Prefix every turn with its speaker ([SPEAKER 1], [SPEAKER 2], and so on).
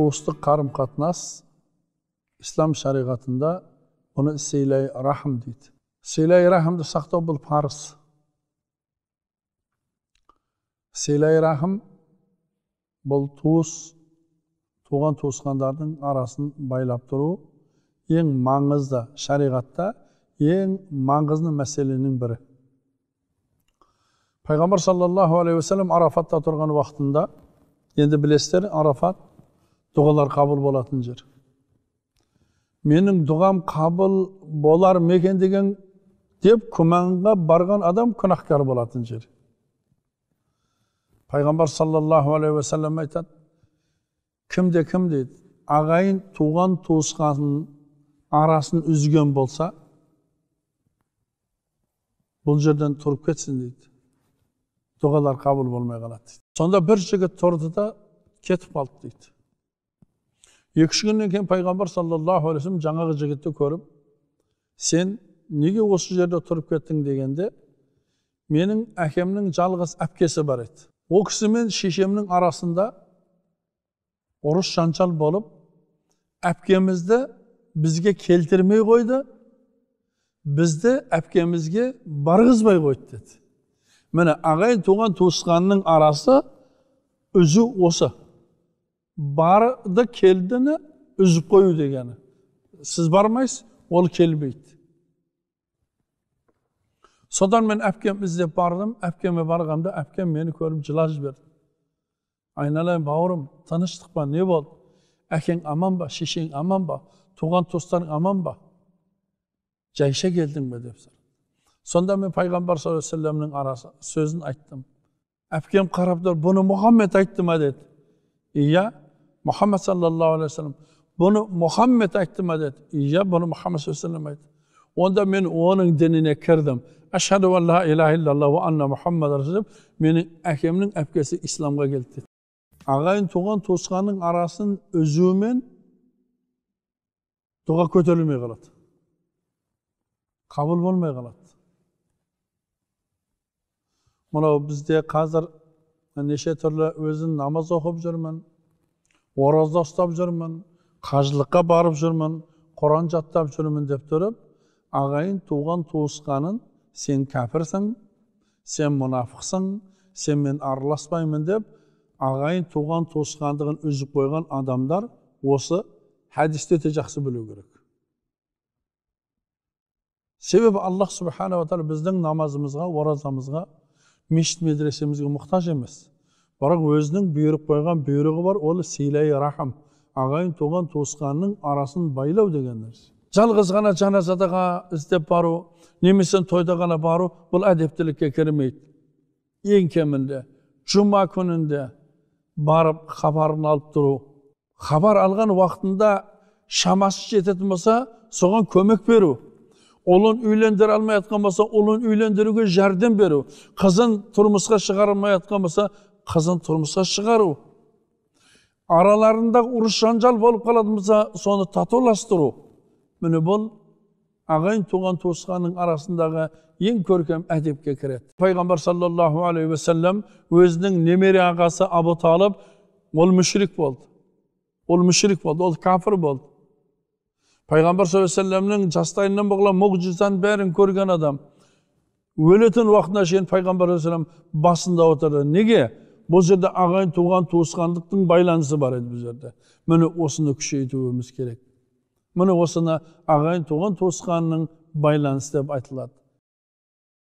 [SPEAKER 1] Туыстық қарым-қатынас ислам шариғатында бұны силай рахм дейді. Силай рахмды сақтау бұл парыз. Силай рахм бұл туыс, туған туысқандардың арасын байлап тұру ең маңызды шариғатта ең маңызды мәселенің бірі. Пайғамбар саллаллаху алейхи уассалам Арафатта тұрған уақытында, енді білесіздер, Арафат дұғалар қабыл болатын жер. Менің дұғам қабыл болар ма екен деген деп күмәнға барған адам күнәһкар болатын жер. Пайғамбар саллаллаху алейхи уассалам айтады, кімде кім дейді, ағайын туған туысқанның арасын үзген болса, бұл жерден тұрып кетсін дейді. Дұғалар қабыл болмай қалады дейді. Сонда бір жігіт тұрды да кетіп қалды дейді. 2-3 күннен кейін пайғамбар саллаллаху алейхи уассалам жаңағы жігітті көріп, сен неге осы жерде тұрып кеттің дегенде, менің әкемнің жалғыз әпкесі бар еді. Ол кісі мен шешемнің арасында ұрыс жанжал болып, әпкемізді бізге келтірмей қойды, бізді әпкемізге барғызбай қойды деді. Міне, ағайын туған туысқанның арасы үзу осы. Барды келдіні үзіп қою дегені. Сіз бармайсыз, ол келмейді. Содан мен әпкем іздеп бардым, әпкеме барғанда әпкем мені көріп жылап жіберді. Айналайын бауырым, тыныштық па, не болды? Әкең аман ба, шешең аман ба, туған туыстарың аман ба? Жайша келдің бе деп сұрады. Сонда мен пайғамбар саллаллаху алейхи уассаламның арасы сөзін айттым. Әпкем қарап тұр, бұны Мұхаммед айтты ма деді. Иә, Мұхаммед саллаллаху алейхи уассалам. Бұны Мұхаммед айтты ма деді. Иә, бұны Мұхаммед саллаллаху алейхи уассалам айтты. Онда мен оның дініне кірдім. Ашхаду ан ла илаха иллаллах ва анна Мухаммад расулуллах. Менің әкемнің әпкесі исламға келді деді. Ағайын туған туысқанның арасын үзумен дұға көтерілмей қалады. Қабыл болмай қалады. Мынау бізде қазір неше түрлі өзін намаз оқып жүрмін, ораза ұстап жүрмін, қажылыққа барып жүрмін, Құран жаттап жүрмін деп тұрып, ағайын туған туысқанын сен кәпірсің, сен мұнафықсың, сен мен араласпаймын деп, ағайын туған туысқандығын үзіп қойған адамдар осы хадисті өте жақсы білу керек. Себебі Аллах субханала тағала біздің намазымызға, оразамызға, мешіт медресемізге мұқтаж емес. Бірақ өзінің бұйрық қойған бұйрығы бар, ол силай рахм, ағайын туған туысқанның арасын байлау деген нәрсе. Жалғыз ғана жаназадаға іздеп бару, немесе тойда ғана бару, бұл әдептілікке кірмейді. Ең кемінде жұма күнінде барып хабарын алып тұру. Хабар алған уақытында шамасы жететін болса, соған көмек беру. Ұлын үйлендіре алмай жатқан болса, ұлын үйлендіруге жәрдем беру. Қызын тұрмысқа шығара алмай жатқан болса, қызын тұрмысқа шығару. Араларында ұрыс жанжал болып қалатын болса, соны татуластыру. Міне бұл ағайын туған туысқанның арасындағы ең көркем әдепке кіреді. Пайғамбар саллаллаху алейхи уассалам өзінің немере ағасы Абу Талib, ол мүшрик болды. Ол мүшрик болды, ол кәпір болды. Пайғамбар саллаллаху алейхи уассаламның жастайынан болған мұғжизаның бәрін көрген адам. Өлетін уақытына шейін пайғамбар саллаллаху алейхи уассалам басында отырды. Неге? Бұл жерде ағайын туған туысқандықтың байланысы бар еді бұл жерде. Міне осыны күшейтуіміз керек. Міне осыны ағайын туған туысқанның байланысы деп айтылады.